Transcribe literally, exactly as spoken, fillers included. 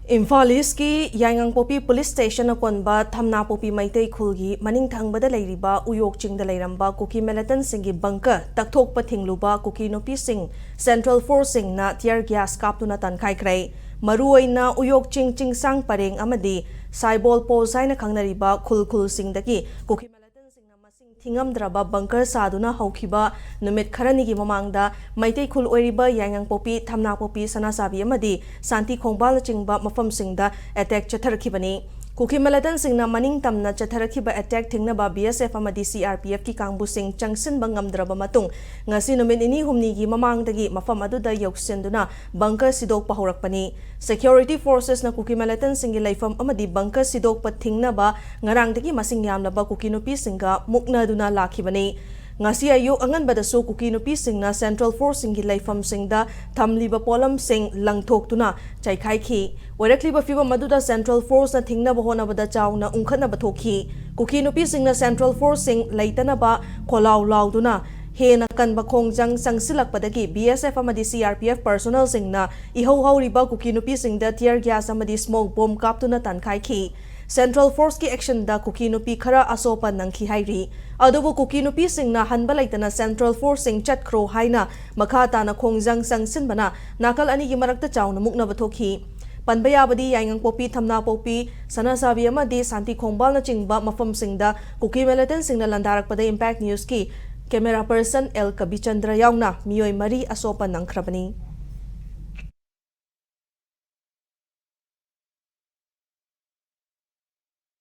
ꯏꯝꯐꯥꯜ ꯏꯁꯀꯤ ꯌꯥꯏꯉꯪꯄꯣꯛꯄꯤ police station ꯑꯀꯣꯟꯕ ꯊꯝꯅꯥꯄꯣꯛꯄꯤ Meitei ꯈꯨꯜꯒꯤ ꯃꯅꯤꯡ ꯊꯪꯕꯗ ꯂꯩꯔꯤꯕ ꯎꯌꯣꯛ ꯆꯤꯡꯗ ꯂꯩꯔꯝꯕ ꯀꯨꯀꯤ ꯃꯤꯂꯤꯇꯦꯟꯁꯤꯡꯒꯤ ꯕꯪꯀꯔ ꯇꯛꯊꯣꯛꯄ ꯊꯤꯡꯂꯨꯕ ꯀꯨꯀꯤ ꯅꯨꯄꯤꯁꯤꯡ ꯁꯦꯟꯇ꯭ꯔꯦꯜ ꯐꯣꯔꯁꯁꯤꯡꯅ ꯇꯤꯌꯔ ꯒ꯭ꯌꯥꯁ ꯀꯥꯞꯇꯨꯅ ꯇꯥꯟꯈꯥꯏꯈ꯭ꯔꯦ꯫ ꯃꯔꯨꯑꯣꯏꯅ ꯎꯌꯣꯛ ꯆꯤꯡ ꯆꯤꯡꯁꯥꯡ ꯄꯔꯦꯡ ꯑꯃꯗꯤ ꯁꯥꯏꯕꯣꯜ ꯄꯣꯁ ꯍꯥꯏꯅ ꯈꯪꯅꯔꯤꯕ ꯈꯨꯜ ꯈꯨꯜꯁꯤꯡꯗꯒꯤ ꯀꯨꯀꯤ ꯃꯤꯂꯤꯇꯦꯟꯁꯤꯡꯅ ꯃꯁꯤꯡ ꯊꯤꯉꯝꯗ꯭ꯔꯕ ꯕꯪꯀꯔ ꯁꯥꯗꯨꯅ ꯍꯧꯈꯤꯕ ꯅꯨꯃꯤꯠ ꯈꯔꯅꯤꯒꯤ ꯃꯃꯥꯡꯗ ꯃꯩꯇꯩ ꯈꯨꯜ ꯑꯣꯏꯔꯤꯕ ꯌꯥꯏꯉꯪꯄꯣꯛꯄꯤ, ꯊꯝꯅꯥꯄꯣꯛꯄꯤ, ꯁꯅꯥꯁꯥꯕꯤ ꯑꯃꯗꯤ ꯁꯥꯟꯇꯤ ꯈꯣꯡꯕꯥꯜꯅꯆꯤꯡꯕ ꯃꯐꯝꯁꯤꯡꯗ ꯑꯦꯇꯦꯛ ꯆꯠꯊꯔꯛꯈꯤꯕꯅꯤ꯫ ꯀꯨꯀꯤ ꯃꯤꯂꯤꯇꯦꯟꯁꯤꯡꯅ ꯃꯅꯤꯡ ꯇꯝꯅ ꯆꯠꯊꯔꯛꯈꯤꯕ ꯑꯦꯇꯦꯛ ꯊꯤꯡꯅꯕ ꯕꯤ ꯑꯦꯁ ꯑꯦꯐ ꯑꯃꯗꯤ ꯁꯤ ꯑꯥꯔ ꯄꯤ ꯑꯦꯐꯀꯤ ꯀꯥꯡꯕꯨꯁꯤꯡ ꯆꯪꯁꯤꯟꯕ ꯉꯝꯗ꯭ꯔꯕ ꯃꯇꯨꯡ ꯉꯁꯤ ꯅꯨꯃꯤꯠ ꯅꯤꯅꯤ ꯍꯨꯝꯅꯤꯒꯤ ꯃꯃꯥꯡꯗꯒꯤ ꯃꯐꯝ ꯑꯗꯨꯗ ꯌꯧꯁꯤꯟꯗꯨꯅ ꯕꯪꯀꯔ ꯁꯤꯗꯣꯛꯄ ꯍꯧꯔꯛꯄꯅꯤ꯫ ꯁꯦꯀ꯭ꯌꯨꯔꯤꯇꯤ ꯐꯣꯔꯁꯦꯁꯅ ꯀꯨꯀꯤ ꯃꯤꯂꯤꯇꯦꯟꯁꯤꯡꯒꯤ ꯂꯩꯐꯝ ꯑꯃꯗꯤ ꯕꯪꯀꯔ ꯁꯤꯗꯣꯛꯄ ꯊꯤꯡꯅꯕ ꯉꯔꯥꯡꯗꯒꯤ ꯃꯁꯤꯡ ꯌꯥꯝꯂꯕ ꯀꯨꯀꯤ ꯅꯨꯄꯤꯁꯤꯡꯒ ꯃꯨꯛꯅꯗꯨꯅ ꯂꯥꯛꯈꯤꯕꯅꯤ꯫ ꯉꯁꯤ ꯑꯌꯨꯛ ꯑꯉꯟꯕꯗꯁꯨ ꯀꯨꯀꯤ ꯅꯨꯄꯤꯁꯤꯡꯅ ꯁꯦꯟꯇ꯭ꯔꯦꯜ ꯐꯣꯔꯁꯁꯤꯡꯒꯤ ꯂꯩꯐꯝꯁꯤꯡꯗ ꯊꯝꯂꯤꯕ ꯄꯣꯠꯂꯝꯁꯤꯡ ꯂꯪꯊꯣꯛꯇꯨꯅ ꯆꯥꯏꯈꯥꯏꯈꯤ꯫ ꯑꯣꯏꯔꯛꯂꯤꯕ ꯐꯤꯚꯝ ꯑꯗꯨꯗ ꯁꯦꯟꯇ꯭ꯔꯦꯜ ꯐꯣꯔꯁꯅ ꯊꯤꯡꯅꯕ ꯍꯣꯠꯅꯕꯗ ꯆꯥꯎꯅ ꯎꯪꯈꯠꯅꯕ ꯊꯣꯛꯈꯤ꯫ ꯀꯨꯀꯤ ꯅꯨꯄꯤꯁꯤꯡꯅ ꯁꯦꯟꯇ꯭ꯔꯦꯜ ꯐꯣꯔꯁꯁꯤꯡ ꯂꯩꯇꯅꯕ ꯈꯣꯜꯂꯥꯎ ꯂꯥꯎꯗꯨꯅ ꯍꯦꯟꯅ ꯀꯟꯕ ꯈꯣꯡꯖꯪ ꯆꯪꯁꯤꯜꯂꯛꯄꯗꯒꯤ ꯕꯤ ꯑꯦꯁ ꯑꯦꯐ ꯑꯃꯗꯤ ꯁꯤ ꯑꯥꯔ ꯄꯤ ꯑꯦꯐ ꯄꯔꯁꯣꯅꯦꯜꯁꯤꯡꯅ ꯏꯍꯧ ꯍꯧꯔꯤꯕ ꯀꯨꯀꯤ ꯅꯨꯄꯤꯁꯤꯡꯗ ꯇꯤꯌꯔ ꯒ꯭ꯌꯥꯁ ꯑꯃꯗꯤ ꯁ꯭ꯃꯣꯛ ꯕꯣꯝ ꯀꯥꯞꯇꯨꯅ ꯇꯥꯟꯈꯥꯏꯈꯤ꯫ ꯁꯦꯟꯇ꯭ꯔꯦꯜ ꯐꯣꯔꯁꯀꯤ ꯑꯦꯛꯁꯟꯗ ꯀꯨꯀꯤ ꯅꯨꯄꯤ ꯈꯔ ꯑꯁꯣꯛꯄ ꯅꯪꯈꯤ ꯍꯥꯏꯔꯤ꯫ ꯑꯗꯨꯕꯨ ꯀꯨꯀꯤ ꯅꯨꯄꯤꯁꯤꯡꯅ ꯍꯟꯕ ꯂꯩꯇꯅ ꯁꯦꯟꯇ꯭ꯔꯦꯜ ꯐꯣꯔꯁꯁꯤꯡ ꯆꯠꯈ꯭ꯔꯣ ꯍꯥꯏꯅ ꯃꯈꯥ ꯇꯥꯅ ꯈꯣꯡꯖꯪ ꯆꯪꯁꯤꯟꯕꯅ ꯅꯥꯀꯜ ꯑꯅꯤꯒꯤ ꯃꯔꯛꯇ ꯆꯥꯎꯅ ꯃꯨꯛꯅꯕ ꯊꯣꯛꯈꯤ꯫ ꯄꯟꯕ ꯌꯥꯕꯗꯤ ꯌꯥꯏꯉꯪꯄꯣꯛꯄꯤ, ꯊꯝꯅꯥꯄꯣꯛꯄꯤ, ꯁꯅꯥꯁꯥꯕꯤ ꯑꯃꯗꯤ ꯁꯥꯟꯇꯤ ꯈꯣꯡꯕꯥꯜꯅꯆꯤꯡꯕ ꯃꯐꯝꯁꯤꯡꯗ ꯀꯨꯀꯤ ꯃꯤꯂꯤꯇꯦꯟꯁꯤꯡꯅ ꯂꯥꯟꯗꯥꯔꯛꯄꯗ ꯏꯝꯄꯦꯛ ꯅ꯭ꯌꯨꯁꯀꯤ ꯀꯦꯃꯦꯔꯥ ꯄꯔꯁꯟ ꯑꯦꯜ ꯀꯕꯤꯆꯟꯗ꯭ꯔ ꯌꯥꯎꯅ ꯃꯤꯑꯣꯏ ꯃꯔꯤ ꯑꯁꯣꯛꯄ ꯅꯪꯈ꯭ꯔꯕꯅꯤ꯫